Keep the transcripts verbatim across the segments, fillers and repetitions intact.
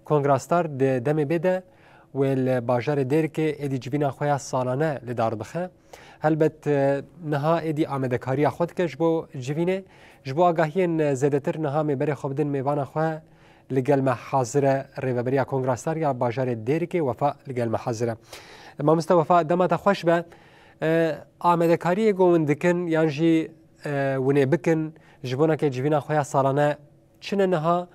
Kongra Star di demê bê de wê li bajarê Dêrikê êdî civîna xwe ya salane li dar bixe. Helbet, e, niha êdî amadekariya xwe dike ji bo civînê. Ji bo agahiyên zêdetir niha em ê berê xwe bidin mêvana xwe, li gel me hazir e rêveberiya Kongra Star ya bajarê Dêrikê, Wefa li gel me hazir e. Mamoste Wefa, dema te xweş be. E, amadekariyê ku hûn dikin yan jî, e, hûn ê bikin ji bo neke civîna xwe ya salane çi ne niha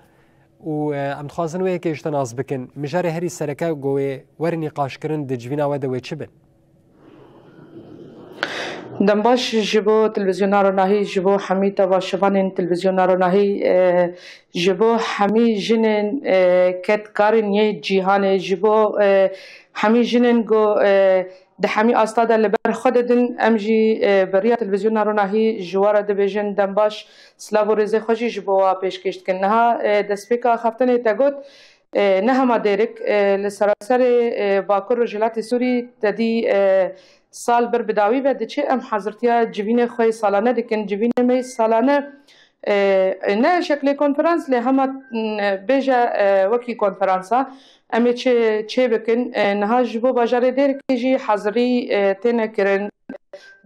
û, e, em dixwazin wê yekê ji te nas bikin. Mijarê herî sereke ku wê werin nîqaşkirin di civîna we de wê çi bin? Dem baş ji bo televîzyona Ronahî, ji bo hemî temaşevanên televîzyona Ronahî, e, ji bo hemî jinên, e, kedkarên yê cîhanê, ji bo, e, hemî jinên ku, e, di hemî asta de li ber xwe didin, em jî, e, bi riya televîzyona Ronahî ji we re dibêjin dem baş, silav û rêzê xwe jî ji bo we pêşkêş dikin. Niha, e, destpêka xeftinê te got, e, ne hema Dêrik, e, li seranserê, e, Bakur Rojhilatê Sûrî te dî, e, sal bir bi dawî ve diçe em hazirtiya civînê xwe yê salane dikin. Civînê me yê salane, e, ne şeklê konferans lê hema, m, bêje, e, wekî konferansa em ê çi, çê bikin. E, niha ji bo bajarê Dêrikê jî hazirî, e, têne kirin.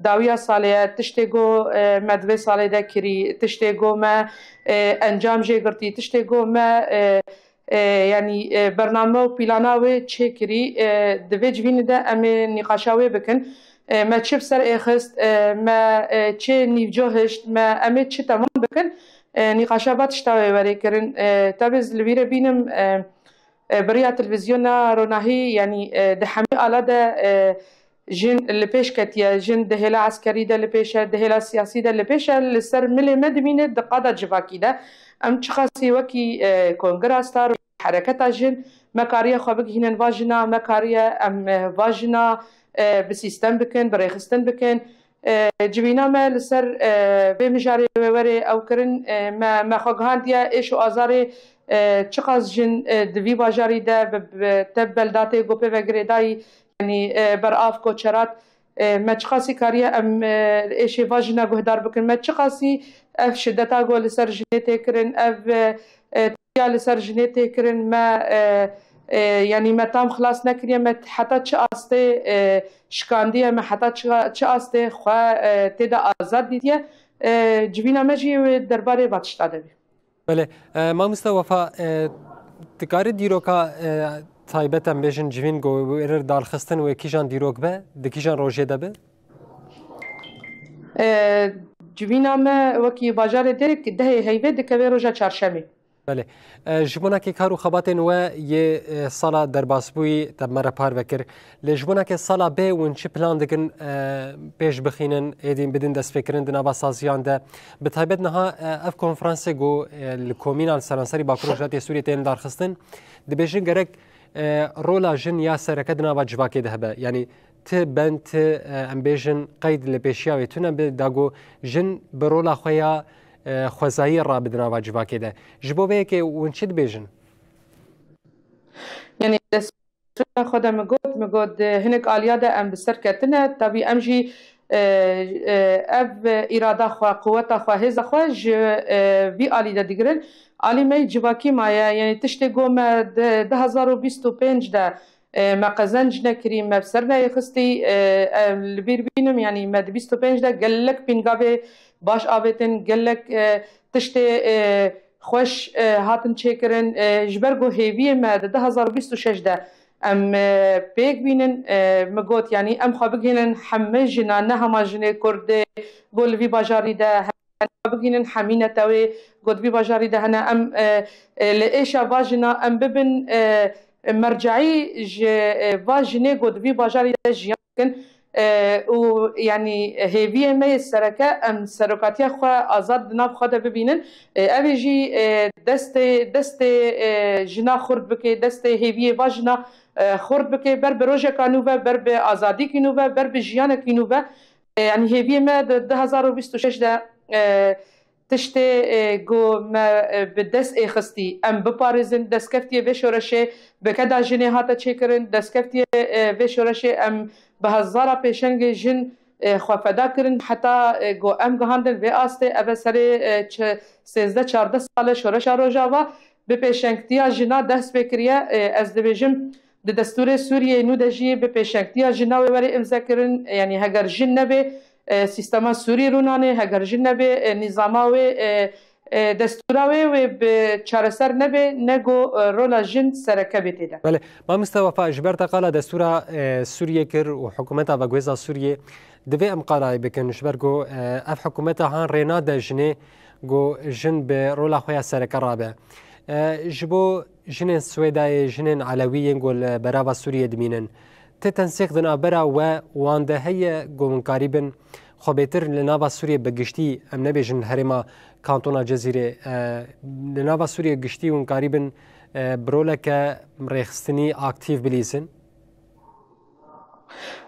Dawiya salê ye, tiştê ku, e, me di vê salê de kirî, tiştê ku me, e, encam jê girtî, tiştê ku me, e, e, yanî, e, bername û plana wê çêkirî, e, di vê civînê de em ê nîqaşa wê bikin. E, me çi bi ser êxist, e, me, e, çi nîvco hişt, me, em ê çi temam bikin, e, nîqaşa va tişta wê werê kirin. E, tabi ez li vî re bînim, e, e, bi riya televîzyona Ronahî, yanî, e, di hemî ala de, e, jin li pêş ketiye, jin di hêla eskerî de li pêş e, di hêla siyasî de li pêş e, li ser milê me dimîne di qada civakî de. Em çiqasî wekî, e, Kongra Star, hereketa jin, me kariye xwe bigihînin va jina, me kariye em, e, va jina, e, bi sîstem bikin, bi rêxistin bikin. E, civîna me li ser, e, vê mijarê wê werê ew kirin, e, me, me xwe gihandiye êş û azarê, e, çiqas jin, e, di vî bajarî de bi, bi te beldatê ku pê ve girêdayî, yanî, e, berav koçerat, e, me çiqasî kariye em, e, êşê va jina guhdar bikin, me çiqasî ev şideta ku li ser jinê tê kirin, ev, e, e, ya li ser jinê tê kirin, me, e, e, yanî me tam xilas nekiriye, me heta çi astê, e, şikandiye, me heta çi, çi astê xwe, e, tê de azad dîtiye, e, civîna me jî wê derbarê va tişta de bî. Belê, e, mamoste Wefa, e, dikarî dîroka, e, taybet em bêjin civîn ku wê darxistin wê kîjan dîrok be, di kîjan rojê de be? E, civîna me wekî bajarê Dêrikê dehê heyvê dikeve roja çarşemê. Belê. E, ji bo neke kar û xebatên we yê, e, sala derbasbûyî te bi me re parve kir. Lê ji bo neke sala bê hûn çi plan dikin, e, pêş bixînin, êdî bidin destpêkirin di nava saziyan de? Bi taybet niha, e, ev konferansê ku, e, li komînan seranserî Bakur Rojhilatê Sûriyê tên darxistin, dibêjin gerek, e, rola jin ya sereke di nava civakê de hebe. Yanî ti ben, ti, e, em bêjin qeyd li pêşiya wê tune bi, da ku jin bi rola xwe ya, e, xwezayî rabidin nava civakê de. Ji bo vê yekê hûn çi dibêjin? Yanî destpêka xwe de min got, min got, di hinek aliya de em bi ser ketine, tabî em jî, e, e, ev îrada xwe, quweta xwe, hêza xwe ji, e, vî alî de digirin. Alî me yî civakî maye, yanî tiştê ku me di du hezar û bîst û pênc de, e, me qezenc nekirî, me bi ser neyê xistî, e, em li bîr bînim, yanî me di bîst û pênc de gelek pîngavê baş avêtin, gelek, e, tiştê, e, xweş, e, hatin çêkirin. E, ji ber ku hêviyê me di du hezar û bîst û şeş de em, e, pêk bînin, e, min got, yanî em xwe bigihînin hemî jina, ne hema jinê Kurdê ku li vî bajarî de bigihînin hemî netewê ku di vî bajarî de hene. Em, e, e, li êşa va jina em bibin, e, e, merceî ji, e, va jinê ku di vî bajarî de jiyan dikin. E, û yanî hêviyê me yê sereke em serokatiya xwe azad di nav xwe de bibînin. E, ev ê jî, e, destê, destê, e, jina xurt bike, destê hêviyê va jina, e, xurt bike, ber bi rojeka nû ve, ber bi azadîkî nû ve, ber bi jiyanekî nû ve. E, yanî hêviyê me di du hezar û bîst û şeş de, e, tiştê, e, ku me, e, bi dest êxistî, em biparêzin, destkeftiyê vê şoreşê bi keda jinê hate çêkirin, destkeftiyê, e, vê şoreşê em bi hezara pêşengê jin, e, xwe feda kirin, heta, e, ku em gihandin vê astê, ev e serê, e, çi-, sêzdeh çardeh sal e şoreşa Rojava, bi pêşengtiya jina dest pê kiriye. E, ez dibêjim, di destûrê Sûriyeyê nû de jî bi pêşengtiya jina wê were îmze kirin. Yanî heger jin nebe, e, sîstema Sûrî rûnanê, heger jin nebe, e, nîzama wê, e, e, destûra wê, wê bi çareser nebe, ne ku, e, rola jin sereke bê tê de. Belê. Mamoste Wefa, ji ber te qala destûra, e, Sûriyê kir û hikûmeta veguhêza Sûriyê, divê em qalayê bikin, ji ber ku, e, ev hikûmeta han rê nade jinê ku jin bi rola xwe ya sereke rabe. E, ji bo jinên Swêdayê, jinên Elewî yên ku li berava Sûriyê dimînin, ti tensîq di navbera we û wan de heye ku hûn karîbin xwe bêtir li nava Sûriyê bi giştî, em nebêjin herêma kantona Cezîrê, e, li nava Sûriyê giştî hûn karîbin, e, bi roleke rêxistinî aktîf bilîzin?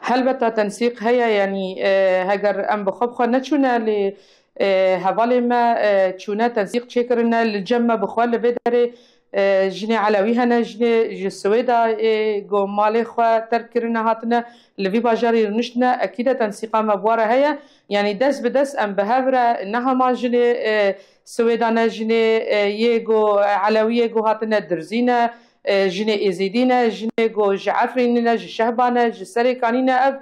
Helbeta tensîq heye, yanî, e, heger em bi xwe bi xwe neçûne lê, e, hevalê me, e, çûne tensîq çêkirine, li cem me bi xwe li vê derê, e, jinê Elewî hene, jinê ji Swêda, e, ku malê xwe terk kirine hatine, li vî bajarî rûniştine, ekîde tensîqa me bi wa re heye. Yanî dest bi dest em bi hev re ne hema jinê, e, Swêda ne, jinê, e, yê ku, e, Elewî yê ku hatine Dirzî ne, e, jinê Êzîdî ne, jinê ku ji Efrînê ne, ji Şehba ne, ji Serêkanî ne, ev,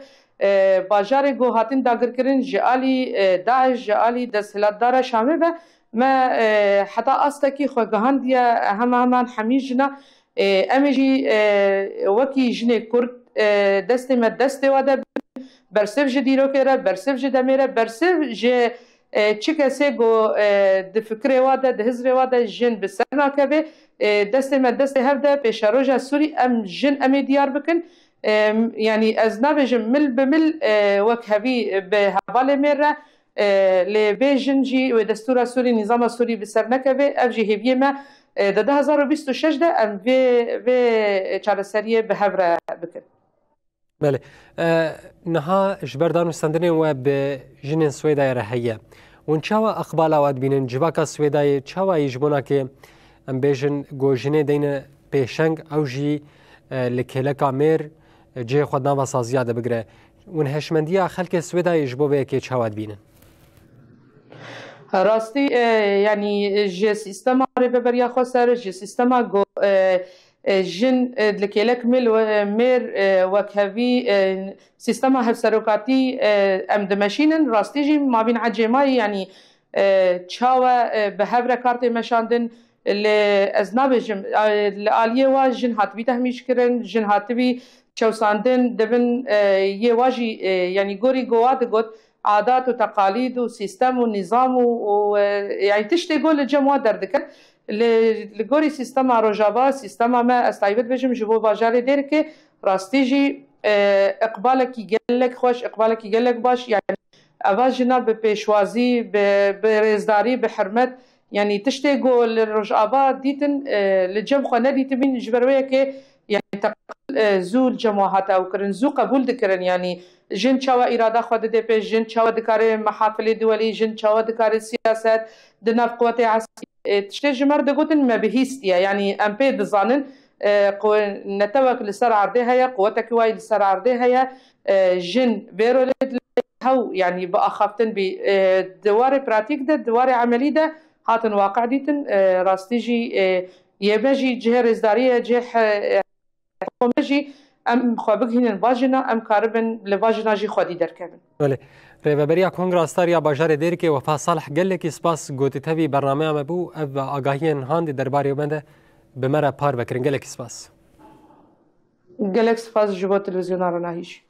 e, bajarê ku hatin dagirkirin ji alî, e, DAIŞ, ji alî desthilatdara Şamê ve me, e, heta astekî xwe gihandiye hema heman hemî jina. E, em ê jî, e, wekî jinê Kurd, e, destê me destê wa de bin, bersiv ji dîrokê re, bersiv ji demê re, bersiv ji, e, çi kesê ku, e, di fikirê wa de, di hizrê wa de jin bi ser nakeve, e, destê me destê hev de pêşeroja Sûrî em jin em ê diyar bikin. E, yanî ez nabêjim mil bi mil, e, wek hevî bi hevalê mêr re, e, lê vê jin jî wê destûra Sûrî, nîzama Sûrî bi ser nekeve, ev jî hêviyê me, e, di du hezar û bîst û şeş de em vê, vê çareseriyê bi hev re bikin. Belê. E, niha ji ber danûstendinên we bi jinên Swêdayê re heye. Hûn çawa iqbala we dibînin? Civaka Swêdayê çawa yî ji bona ke em bêjin ku jinê deyne pêşeng, ew jî, e, li kêleka mêr, e, cihê xwe di nava saziya de bigire? Hûn hişmendiya xelkê Swêdayê ji bo vê yekê çawa dibînin? Rastî, e, yanî ji sîstema Rêveberiya Xweser, ji sîstema go-, e, e, jin, e, li kêlek mil we-, mêr, e, wekhevî, e, sîstema hevserokatî, e, em dimeşînin. Rastî jî mabîn ecêmayî, yanî, e, çawa, e, bi hev re kar tê meşandin, lê ez nabêjim, e, li aliyê wa jin hatibî tehmîş kirin, jin hatibî çewsandin, dibin, e, yê wa jî, e, yanî gorî go wa digot, adat û teqalîd û sîstem û nîzam û, û, e, yanî tiştê go li cem wa derdikevin. Li, li gorî sîstema Rojava, sîstema me, ez taybet bêjim ji bo bajarê Dêrikê, rastî jî, e, iqbalekî gelek xweş, iqbalekî gelek baş, yanî eva jina bi pêşwazî, bi, bi rêzdarî, bi hurmet, yanî tiştê ku li Rojava dîtin, e, li cem xwe nedîtibîn, ji ber wê yekê, yanî teqal, e, zû li cem wa hate ew kirin, zû qebûl dikirin, yanî jin çawa îrada xwe dide pêş, jin çawa dikare mehafilê duwelî, jin çawa dikare siyaset di nav quwetê eskerî. E, tiştê ji me re digotin me bihîstiye, yanî em pê dizanin, e, qu-, netewek li ser erdê heye, quwetekî wayî li ser erdê heye, e, jin vê rolê hew, yanî bi axaftin bî, e, di warê pratîk de, di warê emelî de hatin waqe dîtin, e, rastî jî, e, yê me jî cihê rêzdariyê, cihê, e, hikûmê jî em xwe bigihînin va jina, em karibin li va jina jî xwedî derkevin. Belê. Rêveberiya Kongra Star ya Bajarê Dêrikê Wefa Salih, gelekî spas ku tu tevî bernameya me bû, ev agahiyên han di derbarê me de bi me re parve kirin. Gelekî spas. Gelek spas ji bo televîzyona Ronahî jî.